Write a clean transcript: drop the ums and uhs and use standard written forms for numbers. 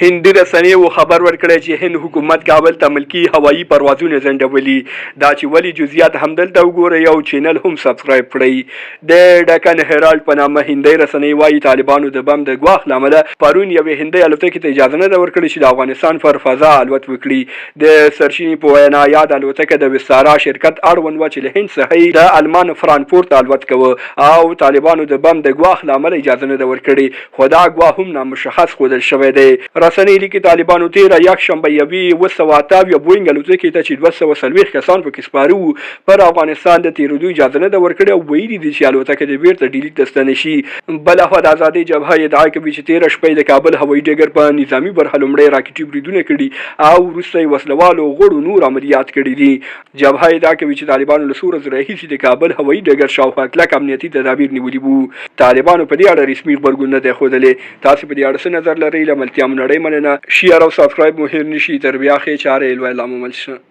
هندي رسنیو خبر ورکړی چې هند حکومت کابل ته ملکي هوایي پروازونه ځنډولي. دا چې ولې، جزئیات همدلته وګورئ او چینل هم سبسکرایب کړئ. د ډکن هیرالډ په نامه هندۍ رسنۍ وايي، طالبانو د بم د ګواښ له امله پرون یوې هندۍ الوتکې ته اجازه نه ده ورکړې چې د افغانستان پر فضا الوت وکړي. د سرچینې په وینا، یاده الوتکه د ویستارا شرکت اړوند وه چې له هند څخه یې د المان فرانکفورت ته الوت کاوه او طالبانو د بم د ګواښ له امله اجازه نه ده ورکړې. خو دا ګواښ هم نامشخص ښودل شوی دی. رسنۍ لیکي، طالبانو تېره یکشنبه یوې 778 بوینګ الوتکې ته چې 240 کسان پکې سپاره وو، پر افغانستان د تېرېدو اجازه نه ده ورکړې او ویلي دي چې الوتکه دې بېرته ډیلي ته ستنه شي. بلخوا د ازادۍ جبهه ادعا کوي چې تېره شپه یې د کابل هوایي ډګر په نظامي برخه لومړی راکټي بریدونه کړي او وروسته یې وسله والو غړو نور عملیات کړي دي. جبهه ادعا کوي چې طالبانو له څو ورځو راهیسې د کابل هوایي ډګر شاوخوا کلک امنیتي تدابیر نیولي وو. طالبانو په دې اړه رسمي غبرګون نه دی ښودلی. تاسې په دې اړه څه نظر لرئ؟ له ملتیا مو نړۍ مننه. شیر او سبسکرایب مو هیر نشي. تر بیا ښې چارې لوی الله مو مل شه.